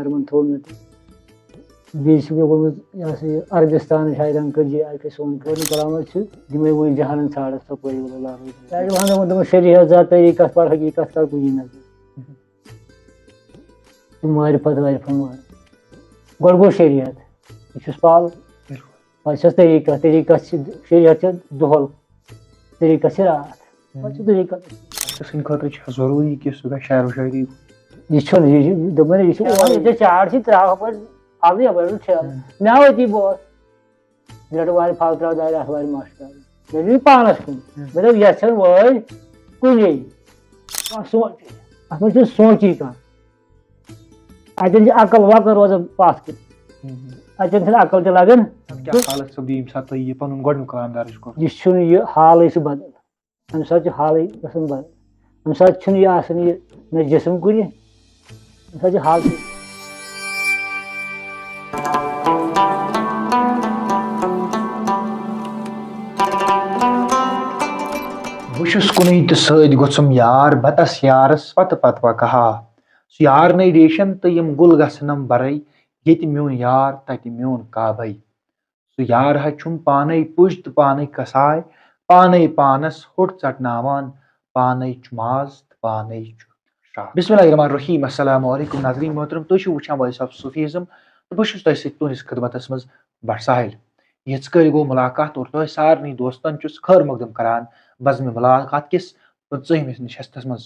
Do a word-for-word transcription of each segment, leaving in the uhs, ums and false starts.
تِمن تھوٚو مےٚ تہٕ بیٚیہِ چھُ مےٚ ووٚنمُت، یہِ ہسا یہِ عربستانٕچ ہاے رنٛگ کٔرۍ زِ، اَتہِ چھِ سون کٲنی کلام حظ چھُ، یِمے وٲنۍ جہانن ژھانٛڈس تہٕ پٲیہِ وَلہٕ لارٕ۔ کیٛازِ وَنان ووٚن تِمن شریعت زا طریٖقت پَر حقیٖقت کَر کُنی نظر۔ تہٕ معرفت وارفت وَن۔ گۄڈٕ گوٚو شریعت، یہِ چھُس پالہٕ۔ پَتہٕ چھَس طریٖقت، طریٖقت چھِ، شریعت چھِ دۄہَل، طریٖقت چھِ راتھ۔ پَتہٕ چھُ طریٖقت۔ تہٕ سٕنٛدِ خٲطرٕ چھا ضروٗری کہِ سُہ گژھِ شعر و شٲعری؟ یہِ چھُنہٕ، یہِ چھُ، دوٚپمَے نہ، یہِ چھُ اورٕ ییٚتہِ چاڑ چھِ ترٛاوان پَتہٕ پھَلٕے یَپٲرۍ چھِ۔ ہُم۔ مےٚ آو أتی بوس۔ مےٚ رَٹو وارِ پھَل ترٛاو دارِ اَتھ وارِ مَش ترٛاو۔ مےٚ دیُت پانَس کُن۔ ہُم۔ مےٚ دوٚپ، یَتھ چھَنہٕ وٲرۍ کُنے۔ کانٛہہ سونٛچے۔ اَتھ منٛز چھُنہٕ سونٛچی کانٛہہ۔ اَتٮ۪ن چھِ عقل وقل روزان پَتھ کُن۔ ہُم۔ اَتٮ۪ن چھَنہٕ عقل تہِ لَگان۔ اَتھ کیٛاہ حالت سَپدِ ییٚمہِ ساتہٕ تۄہہِ یہِ پَنُن گۄڈٕنیُک کلام درٕج کوٚر؟ یہِ چھُنہٕ، یہِ حالٕے چھُ بدل۔ اَمہِ ساتہٕ چھِ حالٕے گژھان بدل۔ اَمہِ ساتہٕ چھُنہٕ یہِ آسان یہِ نہ جسم کُنہِ، اَمہِ ساتہٕ چھِ حالٕے۔ بہٕ چھُس کُنُے تہٕ سۭتۍ گوٚژھُم یار، بَتَس یارَس پَتہٕ پَتہٕ پَکہٕ ہا۔ سُہ یار نَے ریشَن تہٕ یِم گُل گژھنَم بَرَے، ییٚتہِ میون یار تَتہِ میون کعبَے۔ سُہ یار ہا چھُم پانے پُج تہٕ پانے کساے، پانے پانس ہوٚٹ ژٹناوان، پانے چھُ ماز تہٕ پانے چھُ شاہ۔ بسم اللہ الرحمن الرحیم۔ السلام علیکم ناظرین محترم، تُہۍ چھِو وٕچھان وائس آف صوفیزم تہٕ بہٕ چھُس تۄہہِ سۭتۍ تُہنٛدِس خدمتس منٛز بٹ ساحل۔ یِژھ کٲلۍ گوٚو مُلاقات اور تۄہہِ سارنٕے دوستن چھُس خٲر مقدم کران بزمِ مُلاقات کِس پٕنٛژٕہمِس نشستس منٛز۔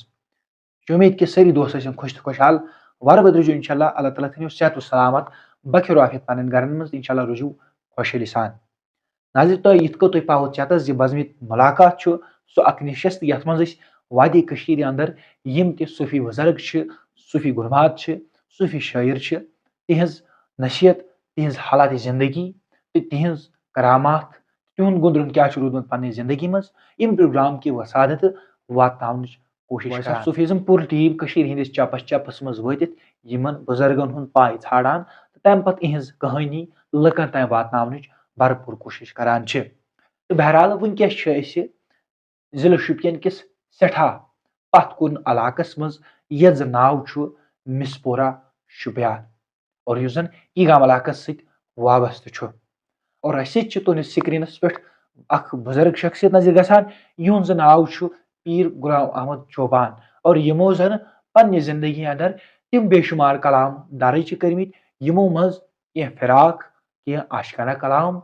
چھِ اُمید کہِ سٲری دوست ٲسِن خۄش تہٕ خۄشحال۔ وارٕ بہٕ روٗزِو انشاءاللہ، اللہ تعالیٰ تھٲینو صحت و سلامت، بخیر و عافیت پنٕنۍ گرن منٛز، انشاءاللہ روٗزِو خۄشحٲلی سان۔ ناظرین، تۄہہِ یِتھ کٔنۍ تۄہہِ پاوُت چتس زِ بزمِ مُلاقات چھُ سُہ اکھ نشست، یتھ منٛز أسۍ وادی کٔشیٖرِ اندر یِم تہِ صوفی بُزرگ چھِ، صوفی گُرمات چھِ، صوفی شٲعر چھِ، تِہنٛز نصیحت، تِہنٛز حالات زندگی تہٕ تِہنٛز کرامات، تِہُنٛد گُندرُن کیٛاہ چھُ روٗدمُت پننہِ زندگی منٛز، یِم پروگرام کہِ وسادتہٕ واتناونٕچ کوٗشِش وائس آف کران۔ صوفیزم پوٗرٕ ٹیٖم کٔشیٖرِ ہٕنٛدِس چپس چپس منٛز وٲتِتھ یِمن بُزرگن ہُنٛد پاے ژھانڈان تہٕ تَمہِ پتہٕ یِہٕنٛز کہانی لُکن تام واتناونٕچ بھرپوٗر کوٗشِش کران چھِ۔ تہٕ بہرحال وٕنکیٚس چھِ أسۍ ضلع شُپین کِس سٮ۪ٹھاہ پتھ کُن علاقس منٛز، یتھ زن ناو چھُ مِسپورہ شُپیان۔ اور یُس زن کیگام علاقس سۭتۍ وابستہٕ چھُ۔ اور اسہِ سۭتۍ چھِ تُہنٛدِس سکرینس پٮ۪ٹھ اکھ بُزرگ شخصیت نظرِ گژھان، یِہُنٛد زن ناو چھُ پیٖر غلام احمد چوپان۔ اور یِمو زن پننہِ زندگی اندر تِم بے شمار کلام درج چھِ کٔرمٕتۍ، یِمو منٛز کینٛہہ فراق، کینٛہہ عاشقانہ کلام،